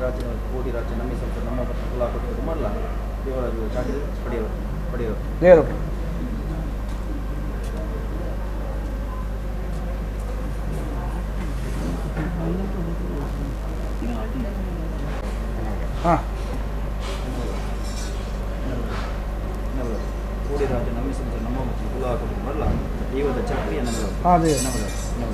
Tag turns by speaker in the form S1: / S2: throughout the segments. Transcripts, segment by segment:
S1: ರಾಜ್ಯ ಕೋಡಿ ರಾಜ್ಯ ನಮ್ಮ ಸಂಸ್ಥೆ ನಮ್ಮ ಕುಲ ಕೊಟ್ಟು ಮಾಡಲ ದೇವರ ಚಾಕರಿ ಪಡೆಯವರು ಪಡೆಯವರು
S2: ದೇವರು. ಹಾಂ
S1: ಕೋಡಿ ರಾಜ್ಯ ನಮ್ಮ ಸಂಸ್ಥೆ ನಮ್ಮ ಕುಲ ಕೊಟ್ಟು ಮಾಡಲ ದೇವದ ಚಾಕರಿಯ ನಮ್ಮ
S2: ಹಾಂ ದೇವರು.
S1: ನಮ್ಮ ನಮ್ಮ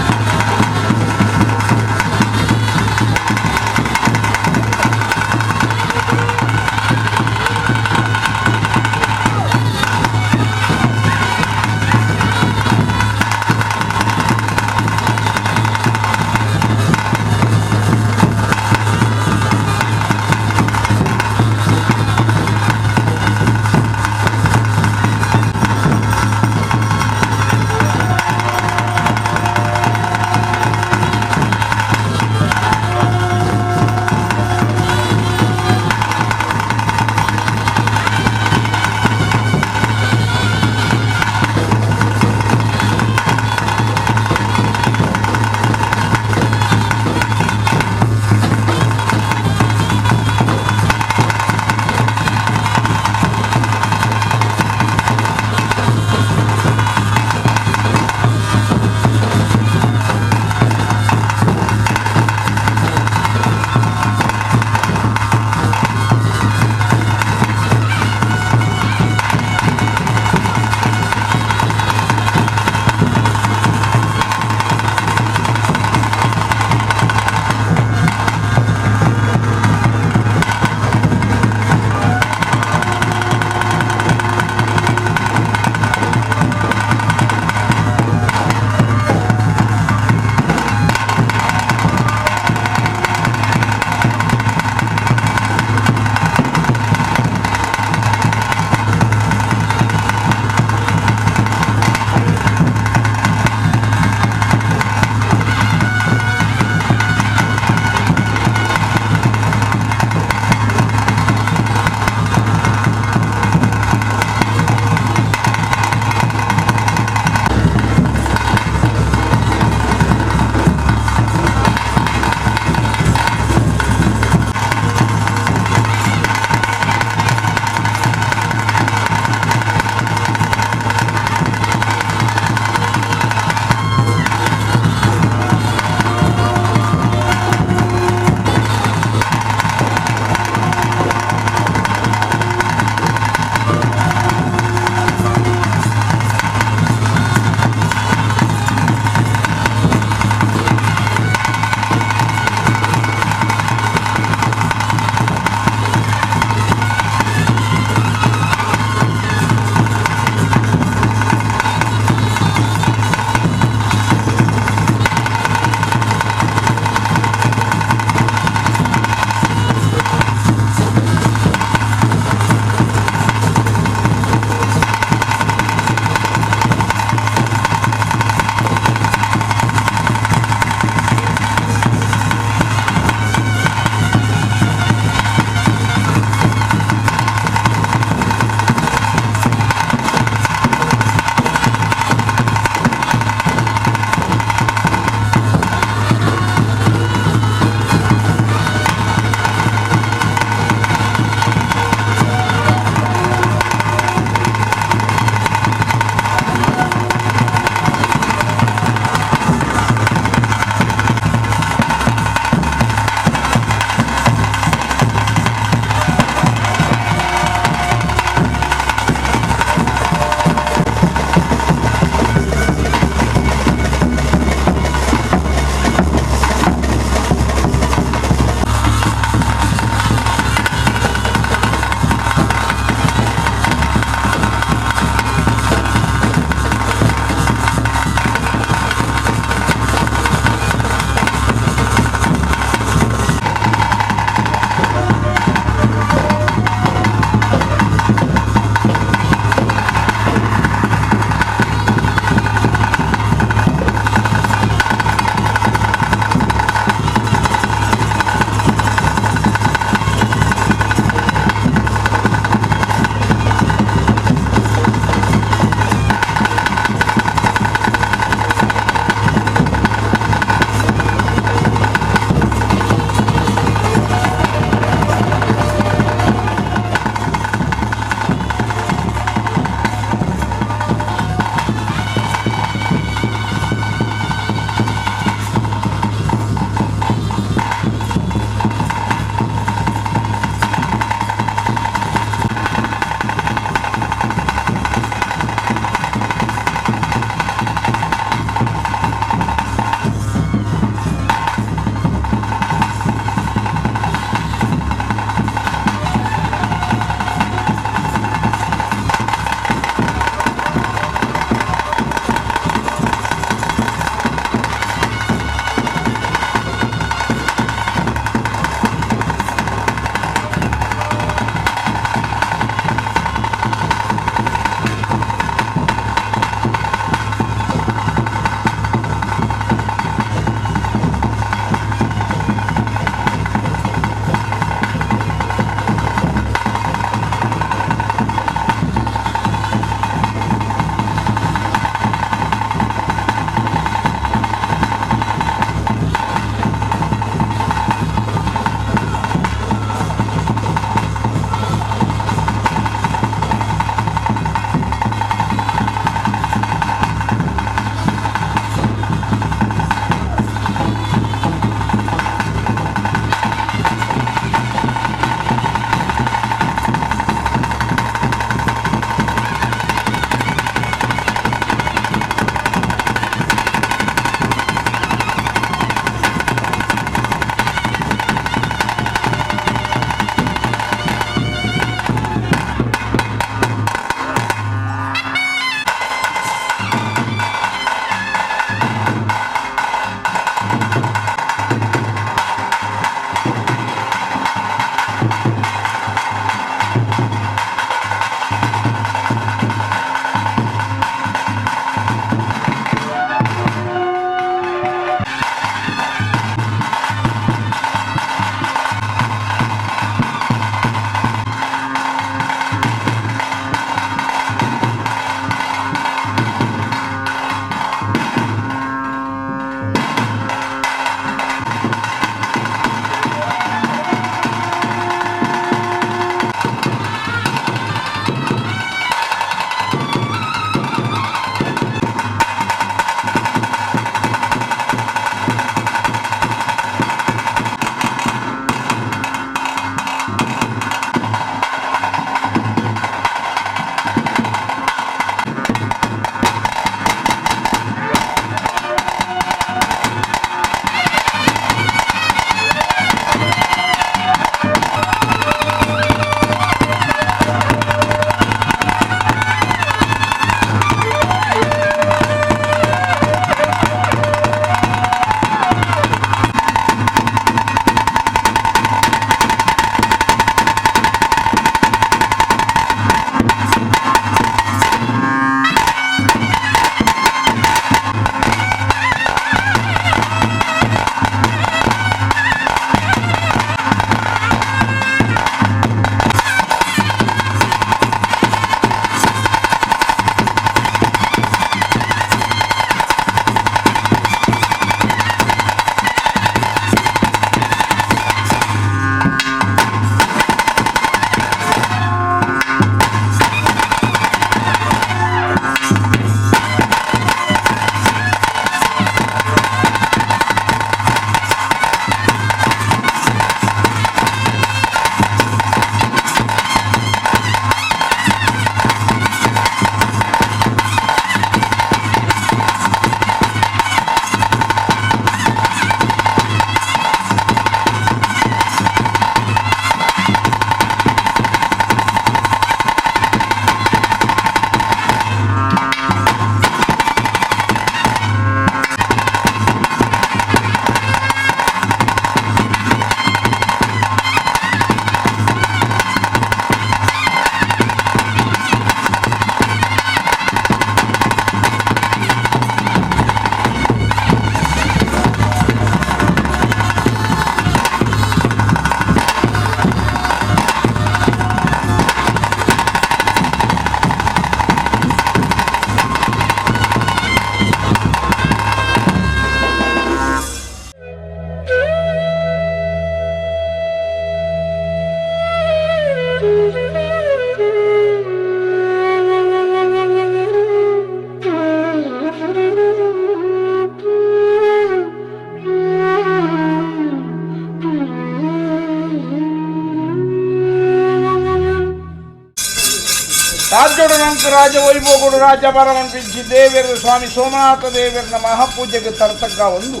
S2: ನಂಕ ರಾಜ ವೈಭೋಗುಡು ರಾಜ ಬರಮನ್ಪಿಂಚಿ ದೇವೇರ ಸ್ವಾಮಿ ಸೋಮನಾಥ ದೇವರನ ಮಹಾಪೂಜೆಗೆ ತರತಕ್ಕ ಒಂದು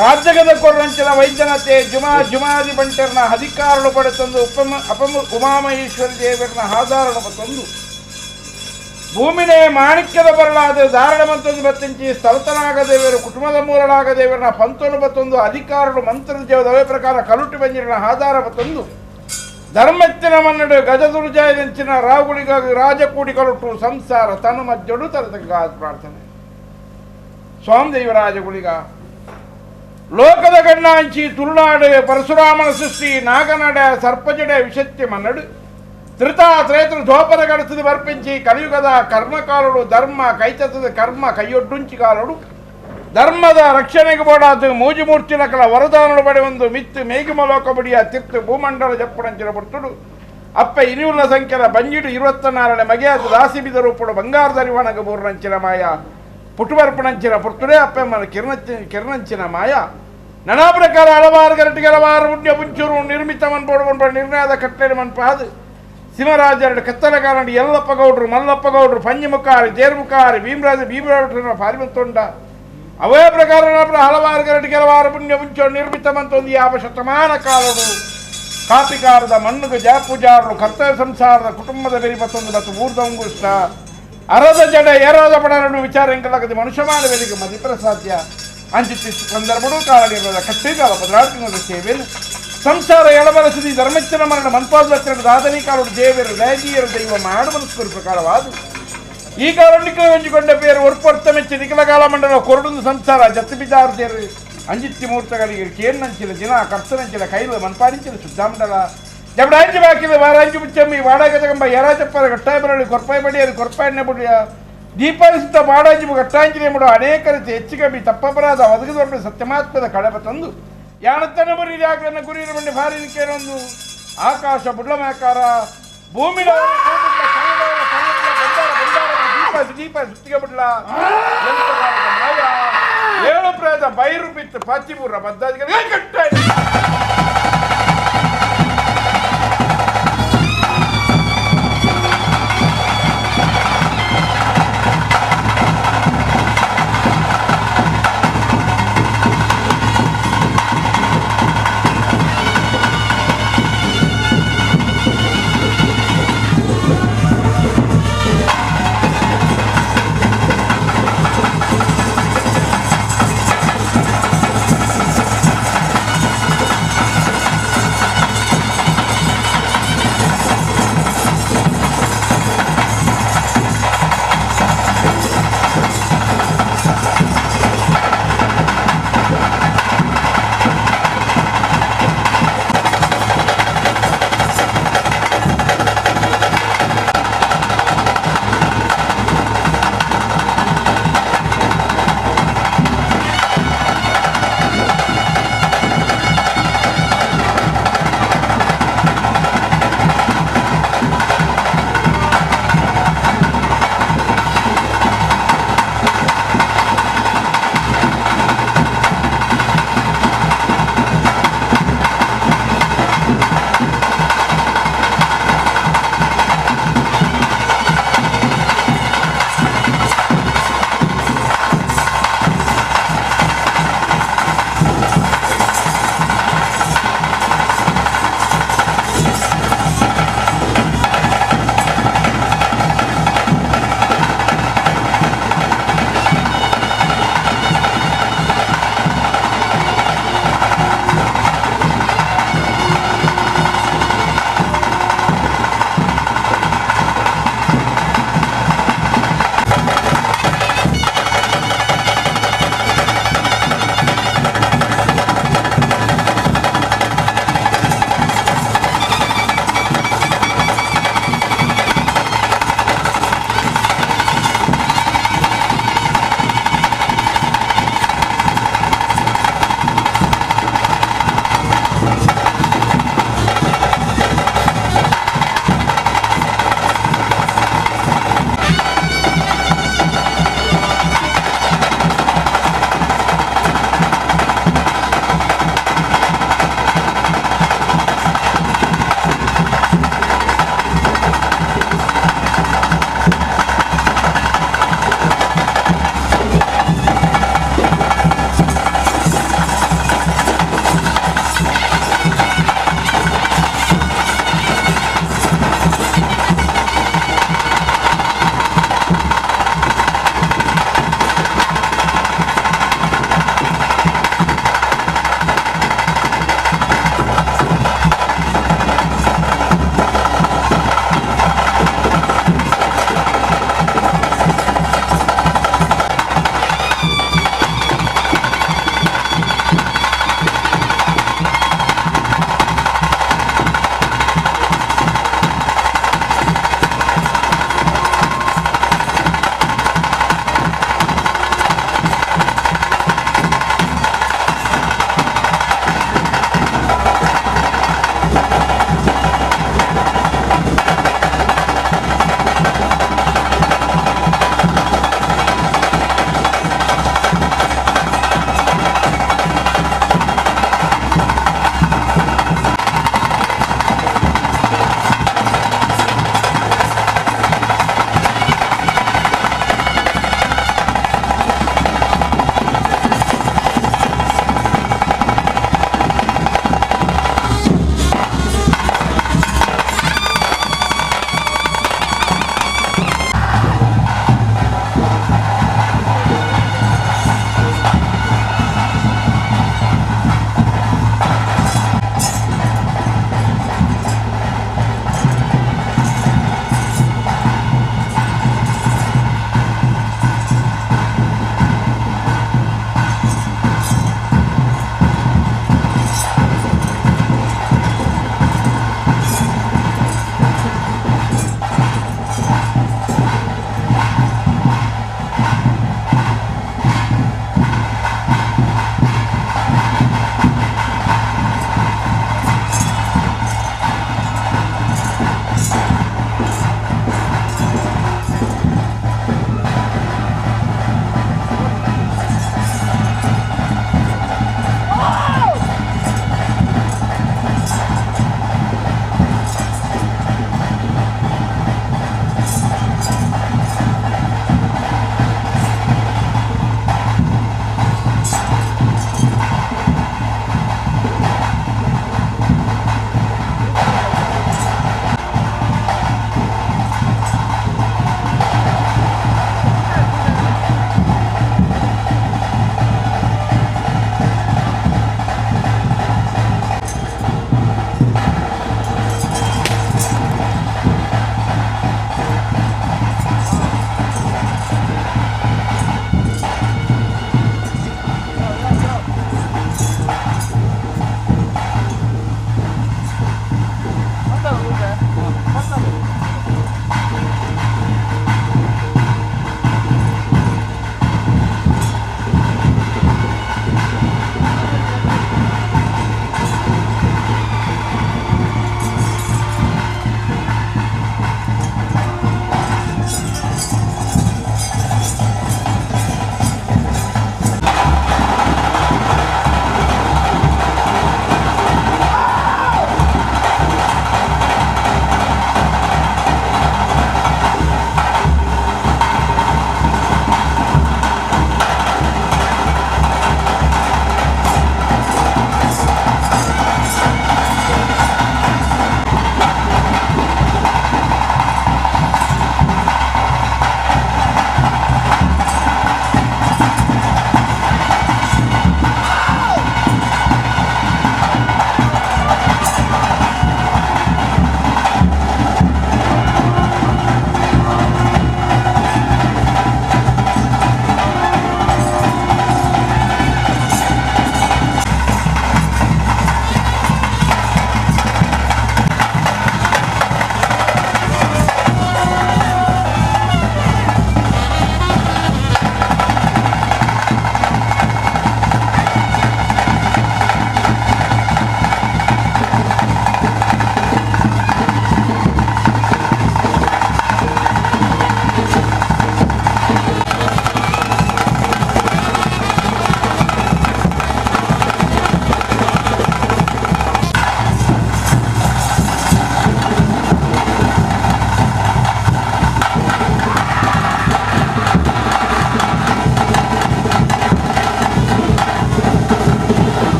S2: ರಾಜ್ಯಗದ ಕೊರ್ರಂಚಿನ ವೈದ್ಯನತೆ ಜುಮಾ ಜುಮಾದಿ ಬಂಟರ್ನ ಅಧಿಕಾರಳು ಪಡೆತಂದು ಉಪಮ ಅಪಮ ಉಮಾಮಹೇಶ್ವರಿ ದೇವರನ ಆಧಾರಣ ತಂದು ಭೂಮಿನೇ ಮಾಣಿಕ್ಯದ ಬರಲಾದ ಧಾರಣ ಮಂತೊಂದು ಬತ್ತಿಂಚಿ ಸ್ಥಳತನಾಗ ದೇವರು ಕುಟುಂಬದ ಮೂಲನಾಗ ದೇವರನ ಪಂತನು ಬತ್ತೊಂದು ಅಧಿಕಾರಳು ಮಂತ್ರದ ಜೀವದವೇ ಪ್ರಕಾರ ಕಲುಟಿ ಬಂಜಿರನ ಆಧಾರ ಬತ್ತೊಂದು ಧರ್ಮತ್ತಿನ ಮನ್ನಡು ಗಜದುರ್ಜಯದಂಚಿನ ರಾಗುಳಿಗಾಗಿ ರಾಜಕೂಡಿ ಕಲುಟು ಸಂಸಾರ ತನು ಮಜ್ಜಡು ತರತಕ್ಕ ಪ್ರಾರ್ಥನೆ. ಸ್ವಾಮಿ ದೇವರಾಜಗುಳಿಗ ಲೋಕದ ಗಣ್ಣಾಂಚಿ ತುಳುನಾಡು ಪರಶುರಾಮನ ಸೃಷ್ಟಿ ನಾಗನಡ ಸರ್ಪಜಡೆ ವಿಷತ್ಯ ಮನ್ನಡು ತ್ರಿತಾ ತ್ರೇತೃ ಧೋಪರ ಗಡತದ ಬರ್ಪಿಂಚಿ ಕಲಿಯುಗದ ಕರ್ಮಕಾಲುಡು ಧರ್ಮ ಕೈತದ ಕರ್ಮ ಕೈಯೊಡ್ಡುಂಚಿಕಾಲುಡು ಧರ್ಮದ ರಕ್ಷಣೆಗೆ ಬೋಡಾದ ಮೂಜಿಮೂರ್ತಿನ ಕಲ ವರದಾನಲು ಬಡೆ ಒಂದು ಮಿತ್ತು ಮೇಘಮಲೋಕ ಬಡಿಯ ತಿರ್ತು ಭೂಮಂಡಲ ಜಪ್ಪುಣಂಚಿನ ಪುರ್ತುಡು ಅಪ್ಪ ಇರಿವುಲ ಸಂಖ್ಯೆಯ ಬಂಜಿಡು 24 ಮಗೆಯಾದ ದಾಸಿಬಿದ ರೂಪುಡು ಬಂಗಾರದ ಅರಿವಣಗ ಬೂರ್ನಂಚಿನ ಮಾಯ ಪುಟುಬರ್ಪಣಂಚಿನ ಪುರ್ತುಡೆ ಅಪ್ಪಮ್ಮನ ಕಿರಣಂಚಿನ ಮಾಯ ನಾನಾ ಪ್ರಕಾರ ಹಲವಾರು ಗರಟಿಗೆ ಹಲವಾರು ಪುಣ್ಯ ಪುಂಚೂರು ನಿರ್ಮಿತ ಮನ್ಪೋಡು ನಿರ್ಣಯದ ಕಟ್ಟಳೆ ಮನ್ಪಾದು ಸಿಂಹರಾಜರು ಕತ್ತಲಗಾರನು ಯಲ್ಲಪ್ಪ ಗೌಡ್ರು ಮಲ್ಲಪ್ಪ ಗೌಡ್ರು ಪಂಜಿಮುಖಾರಿ ಜೇರ್ಮುಖಾರಿ ಭೀಮರಾಜ ಭೀಮರಾಜ ಪಾರಿಮಂತೊಂಡ ಅವೇ ಪ್ರಕಾರ ಹಲವಾರು ಗರಟಿಗೆ ಹಲವಾರು ಪುಣ್ಯ ಮುಂಚೋಡು ನಿರ್ಮಿತ ಮಂತೊಂದು ಯಾವ ಶತಮಾನ ಕಾಲಡು ಕಾಪಿಕಾರದ ಮಣ್ಣುಗು ಜಾಪುಜಾರರು ಕರ್ತವ್ಯ ಸಂಸಾರದ ಕುಟುಂಬದ ಬೆರಿ ಮತ್ತೊಂದು ಮತ್ತು ಊರ್ದಂಗುಷ್ಟ ಅರದ ಜಡ ಏರಾದ ಪಡರನ್ನು ವಿಚಾರ ಎಂಕಲಾಗದೆ ಮನುಷ್ಯಮಾನ ಬೆಲೆಗೆ ಮದಿಪರ ಸಾಧ್ಯ ಅಂಚಿತಿ ಸಂದರ್ಭಡು ಕಾಲ ಕಟ್ಟಿಗಾಲ ಪದರಾರ್ಥಿಗಳ ಸೇವೆಯನ್ನು ಸಂಸಾರ ಎಳಬಲಸಿದಿ ಧರ್ಮಚ್ಚನ ಮರಣ ಮನ್ಪಾದ ದಾದನಿ ಕಾಲುಡು ದೇವರು ದಯದೀಯರು ದೈವ ಮಾಡು ಮನಸ್ಕರು ಪ್ರಕಾರವಾದ ಈ ಕಾಲಕ್ಕೆ ಹಂಚಿಕೊಂಡ ಪೇರು ಒರ್ಪೊರ್ತ ಮೆಚ್ಚಿ ನಿಖಲಕಾಲ ಮಂಡಲ ಕೊರಡುಂದು ಸಂಸಾರ ಜತ್ತು ಬಿಜಾರ್ದೇರು ಅಂಜಿತ್ತಿ ಮೂರ್ತಗಳಿಗೆ ಕೇರ್ನಂಚಿನ ದಿನ ಕರ್ತನಂಚಿನ ಕೈಲು ಮನ್ಪಾರಿಂಚಿನ ಶುದ್ಧಾಮಂಡಲ ಜಬಡಾಂಚಿ ಬಾಕಿದ ವಾರಾಂಚಿ ಮುಚ್ಚಮ್ಮಿ ವಾಡಾಗತಗಂಬ ಯರಾಚಪ್ಪರ ಗಟ್ಟಾಯ ಬರಳಿ ಕೊರ್ಪಾಯ ಬಡಿಯರು ಕೊರ್ಪಾಯಣ್ಣ ಬುಡಿಯ ದೀಪಾಲಿಸುತ್ತ ಬಾಡಾಂಚಿ ಗಟ್ಟಾಂಚಿನ ಎಂಬುದು ಅನೇಕ ರೀತಿ ಹೆಚ್ಚು ಕಮ್ಮಿ ತಪ್ಪಪರಾಧ ಒದಗಿದ ಸತ್ಯಮಾತ್ಮದ ಕಳಪ ತಂದು ಯಾಣತನ ಬರೀ ಯಾಕನ್ನ ಗುರಿ ಬಂಡಿ ಭಾರಿ ಕೇರೊಂದು ಆಕಾಶ ಬುಡ್ಲಮಾಕಾರ ಭೂಮಿ ದೀಪ ಸುತ್ತಿಗೆ ಬಿಡ್ಲ ಏಳು ಪ್ರೇತ ಬೈರು ಬಿತ್ತು ಪಚ್ಚಿಪುರ ಬದ್ದಾದಿಗೆ ಕಟ್ಟ.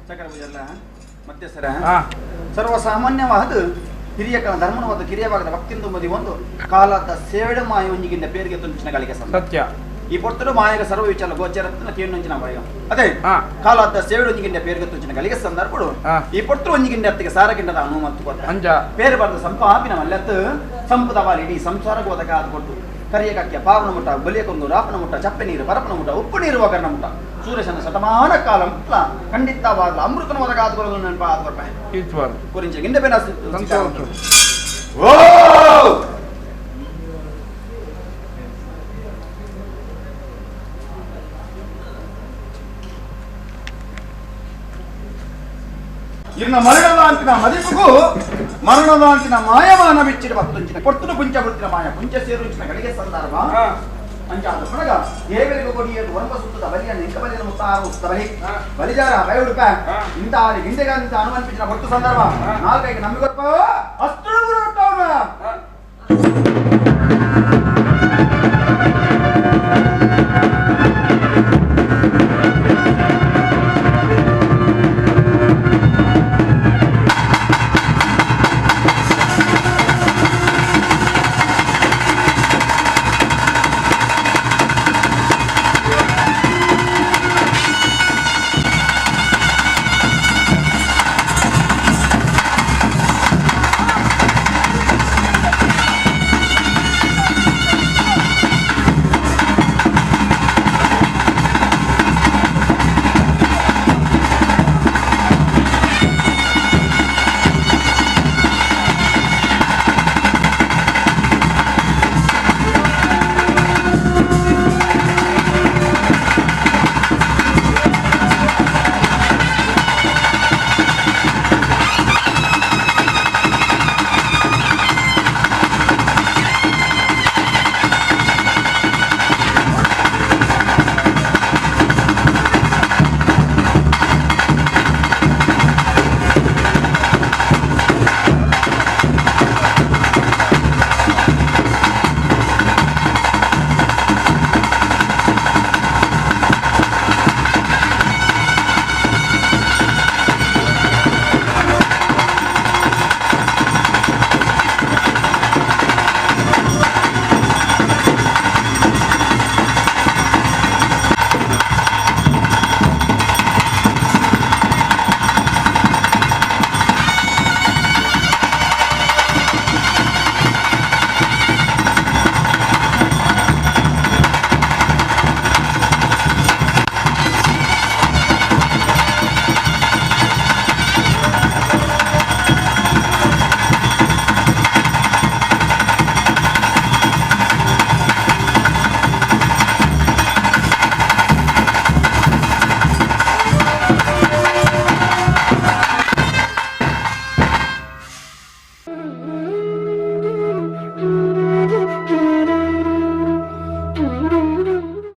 S1: ಚಕ್ರ ಪೂಜಾರ್ಲ ಮಧ್ಯಸ್ಥರ.
S2: ಸರ್ವಸಾಮಾನ್ಯವಾದ ಹಿರಿಯ ಧರ್ಮನವಾದ ಕಿರಿಯ ಭಾಗದ ಭಕ್ತಿಂದು ಮದಿ ಒಂದು ಕಾಲದ ಸೇಡು ಮಾಯ ಒಂಜಿಗಿಂದ ಪೇರಿಗೆ ತುಂಚಿನ ಗಳಿಗೆ
S3: ಸತ್ಯ.
S2: ಈ ಪೊರ್ತುಡು ಮಾಯಗ ಸರ್ವ ವಿಚಾರ ಗೋಚರತ್ನ ಕೇಣುಂಚಿನ ಭಯ ಅದೇ. ಕಾಲದ ಸೇಡು ಒಂಜಿಗಿಂಡ ಪೇರಿಗೆ ತುಂಚಿನ ಗಳಿಗೆ ಸಂದರ್ಭಡು. ಈ ಪೊರ್ತು ಒಂಜಿಗಿಂಡ ಅತ್ತಿಗೆ ಸಾರಗಿಂಡದ ಅನುಮತ್ತು ಕೊಟ್ಟ
S3: ಅಂಚ
S2: ಪೇರು ಬರೆದ ಸಂಪಾಪಿನ ಮಲ್ಲತ್ತು ಸಂಪದ ವಾಲಿ ಇಡೀ ಸಂಸಾರ ಗೋದಕ ಅದು ಕೊಟ್ಟು ಕರಿಯ ಕಕ್ಯ ಪಾವನ ಮುಟ್ಟ ಬಲಿಯ ಕೊಂದು ರಾಪನ ಮುಟ್ಟ ಚಪ್ಪೆ ನೀರು ಪರಪನ ಮುಟ್ಟ ಉಪ್ಪು ನೀರು ಒಗರ್ನ ಮುಟ್ಟ ಸೂರ್ಯಶನ ಶತಮಾನ ಕಾಲ ಮುಟ್ಲ ಖಂಡಿತವಾಗ್ಲ ಅಮೃತನ ಒದಗಾದ ಕೊರಲು ನೆನಪ ಆದ ಕೊರ್ಪ ಕುರಿಂಚ ಗಿಂಡ ಬೇನ.
S3: ಸಂತೋಷ.
S2: ಓ ಇರ್ನ ಮರಣದಾಂತಿನ ಮದಿಪುಗು ಮರಣದಾಂತಿನ ಮಾಯಮಾನ ಬಿಚ್ಚಿಡ ಬತ್ತುಂಚಿನ ಪೊರ್ತುನು ಪುಂಚ ಬುತ್ತಿನ ಮಾಯ ಪುಂಚ ಸೇರುಂಚಿನ ಗಳಿಗೆ ಸಂದರ್ಭ. ಅಂಚಾದ ಪಡಗ ಏವೆಲಿಗೆ ಕೊಡಿಯೇಟು ಒರಂಬ ಸುತ್ತದ ಬಲಿಯನ್ನು ಇಂಕ ಬಲಿಯನ್ನು ಮುತ್ತಾರು ಸುತ್ತ ಬಲಿ ಬಲಿಜಾರ ಬಯವುಡುಪ ಇಂತ ಆರಿ గిండెగాంత అనుమనిపించిన పొత్తు సందర్భ. నాలుగైదు నమ్మికొప్ప అస్తుడు.